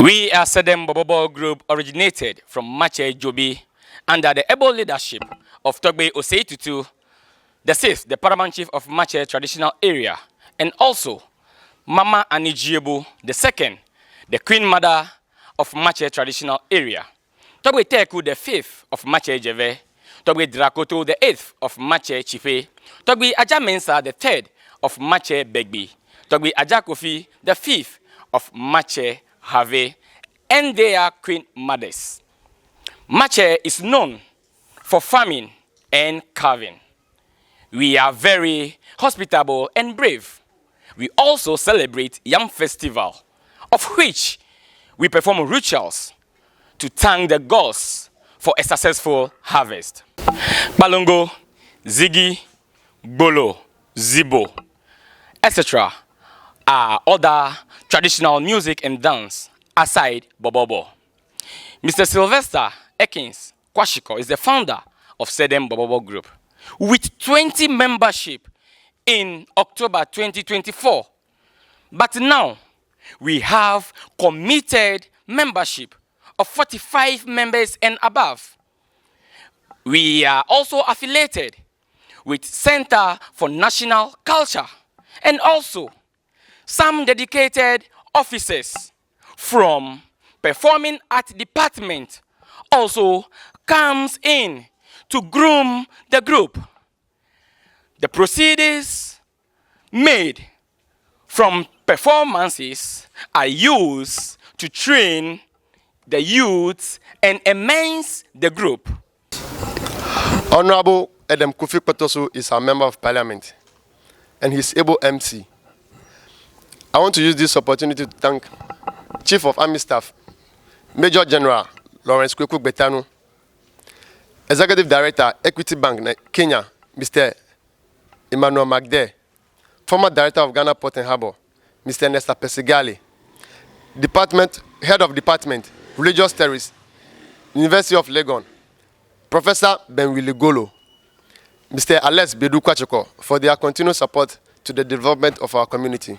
We are Sedem Bobobo Group originated from Mache Jobi under the able leadership of Togbe Osei Tutu, the sixth, the paramount chief of Mache traditional area, and also Mama Anijiebo the second, the queen mother of Mache traditional area. Togbe Teku the fifth of Mache Jeve, Togbe Drakoto the eighth of Mache Chife, Togbe Aja Mensa the third of Mache Begbi, Togbe Aja Kofi the fifth of Mache Have, and their queen mothers. Mache is known for farming and carving. We are very hospitable and brave. We also celebrate Yam Festival, of which we perform rituals to thank the gods for a successful harvest. Balongo, Ziggy, Bolo, Zibo, etc. are other traditional music and dance aside Bobobo. Mr. Sylvester Ekins Kwashiko is the founder of Sedem Bobobo Group with 20 membership in October 2024. But now we have committed membership of 45 members and above. We are also affiliated with Center for National Culture and also some dedicated officers from Performing Art Department also comes in to groom the group. The proceedings made from performances are used to train the youths and enhance the group. Honorable Edem Kofi Kpetosu is our member of parliament and he's able MC. I want to use this opportunity to thank Chief of Army Staff, Major General Lawrence Kweku Betanu, Executive Director, Equity Bank, Kenya, Mr. Emmanuel Magde, former Director of Ghana Port and Harbour, Mr. Nesta Persigali, Department, Head of Department, Religious Studies, University of Legon, Professor Ben Golo, Mr. Alex Bedu Kwachiko for their continued support to the development of our community.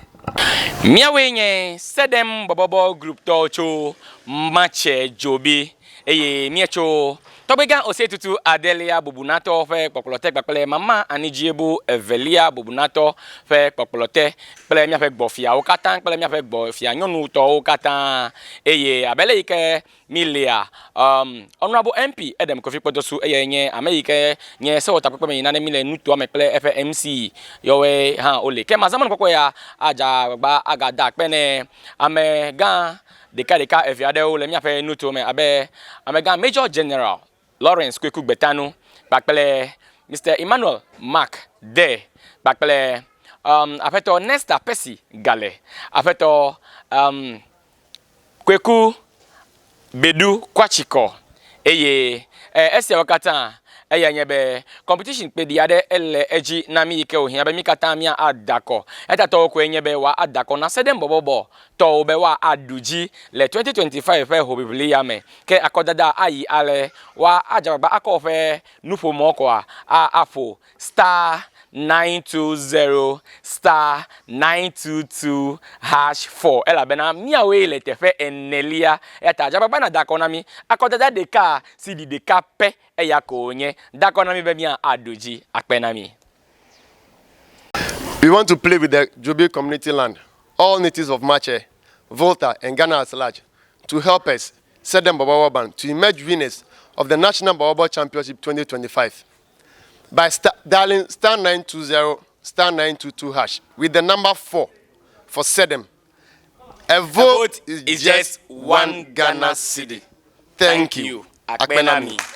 Míawoe nye Sedem Bɔbɔbɔ Group tɔwo tso Matse Dzobi eye míetso Tɔgbegã Osei-Tutu adelia bubunatɔ ƒe kpɔkplɔte kpakple Mama Anidziebo evelia bubunatɔ ƒe kpɔkplɔte kple míaƒe gbɔfiawo katã kple míaƒe gbɔfia nyɔnutɔwo katã eye abe le yi ke milia um, Honorable MP Edem Kofi Kpɔtɔsu eyae nye ame yi ke nye sewɔtakpekpe me yina ne mi le nutoa me kple eƒe MC yɔwoe hã wole. Ke mazamanu kɔkɔe ya adza agbagba agada akpe ne amegã ɖekaɖeka eve aɖewo le míaƒe nuto me abe amegã Major General Lawrence Kweku Gbetanu kpakple Mr. Emmanuel Mark De kpakple um, aƒetɔ Nesta Percy Gale, aƒetɔ um, Kweku Bedu Kwachikɔ eye e, esiawo katã eya nye be competition kpeɖi aɖe ele edzi na mí yi ke wòhiã be mí katã mía ada kɔ. Etatɔwo koe nye be woada kɔ na Sedem bɔbɔbɔ tɔwo be woaɖu dzi le 2025 ƒe hoʋiʋli ya me. Ke akɔdada ayi ale woadze agbagba akɔ woƒe nuƒomɔ kɔa aƒo star 920 star 922 hash 4 elabena míawoe le teƒe enelia eya ta dze agbagba nàda akɔ na mí. Akɔdada ɖeka si ɖi ɖeka pɛ eya ko wònye. Da akɔ na mí be míaɖu dzi akpe na mí. We want to play with the Jobe community land, all natives of Mache, Volta, and Ghana at large, to help us Sedem Bobobo Band to emerge winners of the National Bobobo Championship 2025 by dialing star 920 star 922 hash with the number 4 for Sedem. A vote is just one Ghana cedi. Thank you. Akpenami.